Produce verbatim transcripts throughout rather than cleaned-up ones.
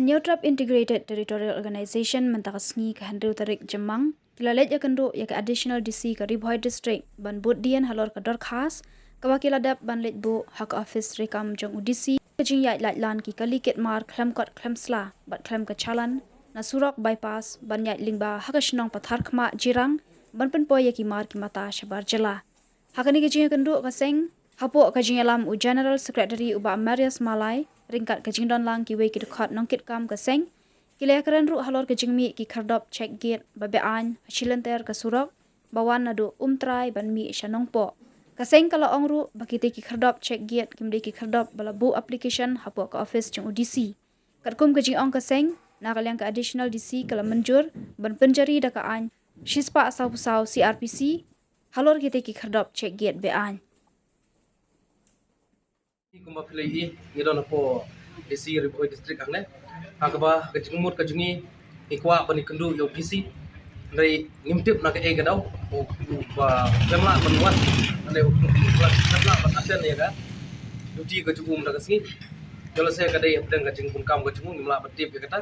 Hynñiewtrep Integrated Territorial Organization mynta ka sngi ka hynriew tarik Jymmang ki la leit ïakynduh ïa ka Additional D C ka Ri Bhoi District ban bud dien halor ka dorkhas kaba ki la dep ban leit buh ha ka ophis treikam jong u D C ka jingïaid laitlan ki kali kit mar khlem kot khlem sla bad khlem ka challan na surok bypass ban ïaid lyngba ha ka shnong Patharkhmah Jirang ban pynpoi ïa ki mar ki mata shabar jylla. Ha kane ka jingïakynduh ka seng hapoh ka jingïalam u General Secretary u Bah Marius Malai ryngkat ka jingdon lang kiwei ki dkhot nongkitkam ka seng ki la ïakren ruh halor ka jingmih ki khyrdop check gate ba beaiñ ha shilynter ka surok ba wan naduh Umtrai ban mih sha Nongpoh. Ka seng ka la ong ruh ba kitei ki khyrdop check gate kim dei ki khyrdop ba la buh application hapoh ka ophis jong u D C. Katkum ka jingong ka seng, na ka liang ka Additional D C ka la mynjur ban pynjari da ka aiñ shispah sawphew saw C R P C halor kitei ki khyrdop check gate beaiñ. Kumba phi la ïohi, ngi don hapoh D C Ri Bhoi District hangne. Ha kaba ka jingmut ka jong ngi, ngi kwah ban ïakynduh ïa u D C. Hynrei ngim tip na kaei ka daw, u, u, ba, khlem lah ban wan, lane u, u, khlem lah ban attend ïa ka duty ka jong u mynta ka sngi. Ïoh lehse ka dei hapdeng ka jingbun kam ka jong u, ngim lah ban tip ïa kata.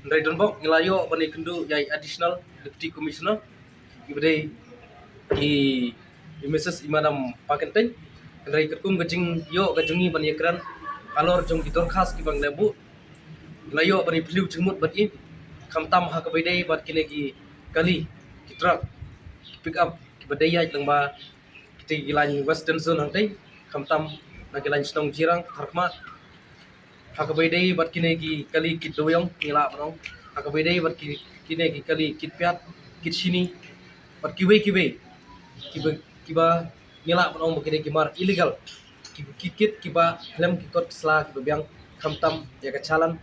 Hynrei donbok ngi la ïoh ban ïakynduh ïa i Additional Deputy Commissioner, iba dei i, i Missus i Madam Pakyntein. Hynrei katkum ka jingïoh ka jong ngi ban ïakren halor jong ki dorkhas kiba ngi la buh, ngi la ïoh ban ïaphylliew jingmut bad i, khamtam ha kaba ïadei bad kine ki kali, ki truck, ki pick up kiba dei ïaid lyngba kitei ki lain Western Zone hangtei, khamtam na ki lain shnong Jirang, Patharkhmah. Ha kaba ïadei bad kine ki kali kit dewiong ngi lah ban ong, ha kaba ïadei bad ki, kine ki kali kit piat, kit shini, bad kiwei kiwei kiba, kiba ngi lah ban ong ba kine ki mar illegal, ki, ki kit kiba khlem ki kot ki sla kiba biang, khamtam ïa ka challan.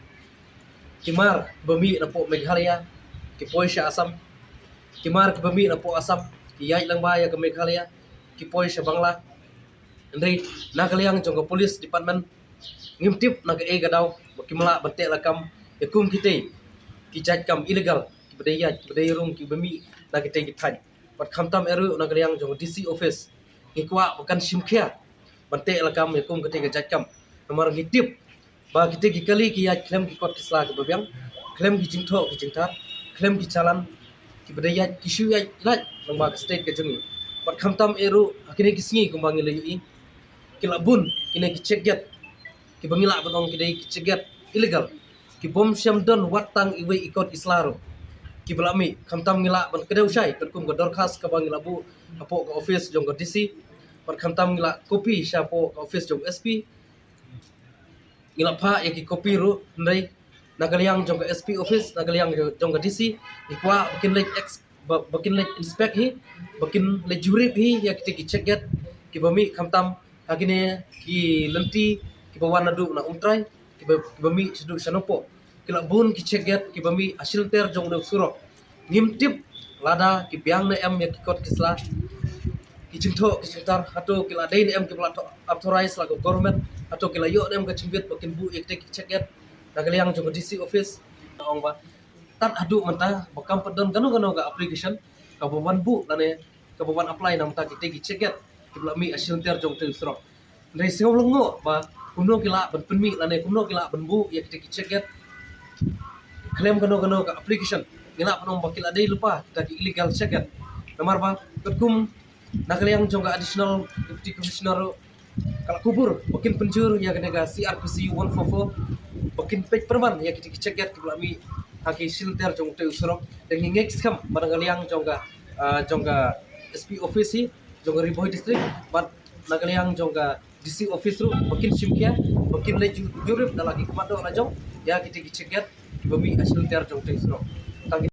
Ki mar ba mih napoh Meghalaya ki poi sha Assam, ki mar kiba mih napoh Assam ki ïaid lyngba ïa ka Meghalaya ki poi sha Bangla. Hynrei na ka liang jong ka police department ngim tip na kaei ka daw ba kim lah ban teh lakam ïa kum kitei ki jait kam illegal kiba dei ïaid, kiba dei rung, kiba mih na kitei ki thaiñ. Bad khamtam eh ruh na ka liang jong ka D C office ngi kwah ba kan shim khia ban teh lakam ïa kum kitei ki jait kam. Namar ngi tip ba kitei ki kali ki ïaid khlem ki kot ki sla kiba biang, khlem ki jingthoh ki jingtar, khlem ki challan, kiba dei ïaid ki shu ïaid lait lyngba ka state ka jong ngi. Bad khamtam eh ruh ha kine ki sngi kumba ngi la ïohi, ki la bun kine ki check gate kiba ngi lah ban ong ki dei ki check gate illegal, ki bym shym don wat tang iwei i kot i sla ruh kiba la mih. Khamtam ngi lah ban kdew shai katkum ka dorkhas kaba ngi la buh hapoh ka office jong ka D C. Bad khamtam ngi la copy shapoh ka office jong S P. Ngi la phah ïa ki copy ruh, hynrei na ka liang jong ka S P office, na ka liang jong ka D C, ngi kwah ba kin leit ex-, ba, ba kin leit inspect hi, ba kin leit jurip hi ïa kitei ki check gate kiba mih, khamtam ha kine ki lynti kiba wan naduh na Umtrai, kiba, kiba mih shaduh sha Nongpoh. Ki la bun ki check gate kiba mih ha shilynter jong une u surok. Ngim tip lada ki biang ne em ïa ki kot ki sla, ki jingthoh ki jingtar, hato ki la dei ne em kiba la thoh authorize la ka government, hato ki la ïoh ne em ka jingbit ba kin buh ïa kitei ki check gate. Na ka liang jong ka D C office, nga ong ba tad haduh mynta ba kam pat don kano kano ka application kaba wan buh lane kaba wan apply na bynta kitei ki check gate kiba la mih ha shilynter jong utei u surok. Hynrei sngewlyngngoh ba kumno ki lah ban pynmih lane kumno ki lah ban buh ïa kitei ki check gate khlem kano kano ka application. Ngi lah ban ong ba ki la dei lypa kita ki illegal check gate. Namar ba katkum na ka liang jong ka Additional Deputy Commissioner ruh ka la kubur ba kin pynjur ïa kane ka C R P C one four four, ba kin peit pyrman ïa kitei ki check gate kiba la mih ha ki shilynter jong utei u surok. Te ngi ngeit skhem ba na ka liang jong ka, ah, jong ka S P office hi jong ka Ri Bhoi District bad na ka liang jong ka D C office ruh ba kin shim khia, ba kin leit ju-, jurip da la ki khmat doh la jong ïa kitei ki check gate kiba mih ha shilynter jong utei u surok.